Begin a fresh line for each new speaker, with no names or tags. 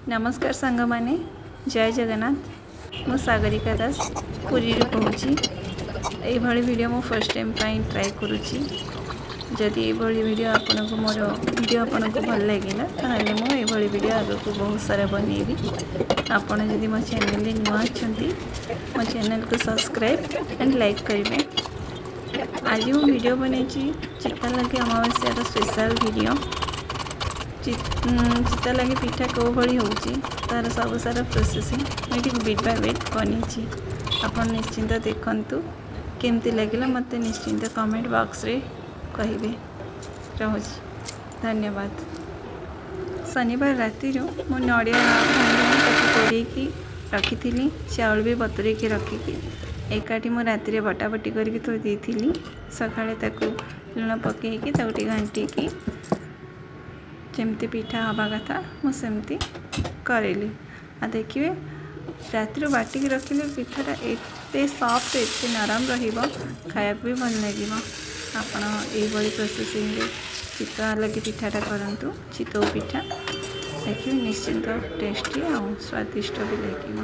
ନମସ୍କାର ସାଙ୍ଗମାନେ, ଜୟ ଜଗନ୍ନାଥ। ମୁଁ ସାଗରିକା ଦାସ, ପୁରୀରୁ କହୁଛି। ଏଇଭଳି ଭିଡ଼ିଓ ମୁଁ ଫାର୍ଷ୍ଟ ଟାଇମ୍ ପାଇଁ ଟ୍ରାଏ କରୁଛି। ଯଦି ଏଇଭଳି ଭିଡ଼ିଓ ଆପଣଙ୍କୁ, ମୋର ଭିଡ଼ିଓ ଆପଣଙ୍କୁ ଭଲ ଲାଗିଲା, ତାହେଲେ ମୁଁ ଏଇଭଳି ଭିଡ଼ିଓ ଆଗକୁ ବହୁତ ସାରା ବନେଇବି। ଆପଣ ଯଦି ମୋ ଚ୍ୟାନେଲରେ ନୂଆ ଅଛନ୍ତି, ମୋ ଚ୍ୟାନେଲକୁ ସବସ୍କ୍ରାଇବ୍ ଆଣ୍ଡ ଲାଇକ୍ କରିବେ। ଆଜି ମୁଁ ଭିଡ଼ିଓ ବନେଇଛି ଚିତାଲାଗି ଅମାବାସ୍ୟାର ସ୍ପେଶାଲ୍ ଭିଡ଼ିଓ। ଚିତାଲାଗି ପିଠା କେଉଁ ଭଳି ହେଉଛି, ତା'ର ସବୁ ସାରା ପ୍ରୋସେସିଂ ମୁଁ ଏଠି ବିଟ୍ ବାଇ ବିଟ୍ ବନେଇଛି। ଆପଣ ନିଶ୍ଚିନ୍ତ ଦେଖନ୍ତୁ। କେମିତି ଲାଗିଲା, ମୋତେ ନିଶ୍ଚିନ୍ତ କମେଣ୍ଟ ବକ୍ସରେ କହିବେ। ରହୁଛି, ଧନ୍ୟବାଦ। ଶନିବାର ରାତିରୁ ମୁଁ ନଡ଼ିଆ ଭାଙ୍ଗିକି ତାକୁ କୋରେଇକି ରଖିଥିଲି। ଚାଉଳ ବି ବତୁରେଇକି ରଖିକି ଏକାଠି ମୁଁ ରାତିରେ ବଟାବଟି କରିକି ଥୋଇ ଦେଇଥିଲି। ସକାଳେ ତାକୁ ଲୁଣ ପକାଇକି, ତାକୁ ଟିକେ ଘାଣ୍ଟିକି, ଯେମିତି ପିଠା ହେବା କଥା ମୁଁ ସେମିତି କରିଲି। ଆଉ ଦେଖିବେ, ରାତିରୁ ବାଟିକି ରଖିଲେ ପିଠାଟା ଏତେ ସଫ୍ଟ, ଏତେ ନରମ ରହିବ, ଖାଇବାକୁ ବି ଭଲ ଲାଗିବ। ଆପଣ ଏଇଭଳି ପ୍ରୋସେସିଂରେ ଚିତା ଲାଗି ପିଠାଟା କରନ୍ତୁ, ଚିତଉ ପିଠା। ଦେଖିବେ, ନିଶ୍ଚିନ୍ତ ଟେଷ୍ଟି ଆଉ ସ୍ୱାଦିଷ୍ଟ ବି ଲାଗିବ।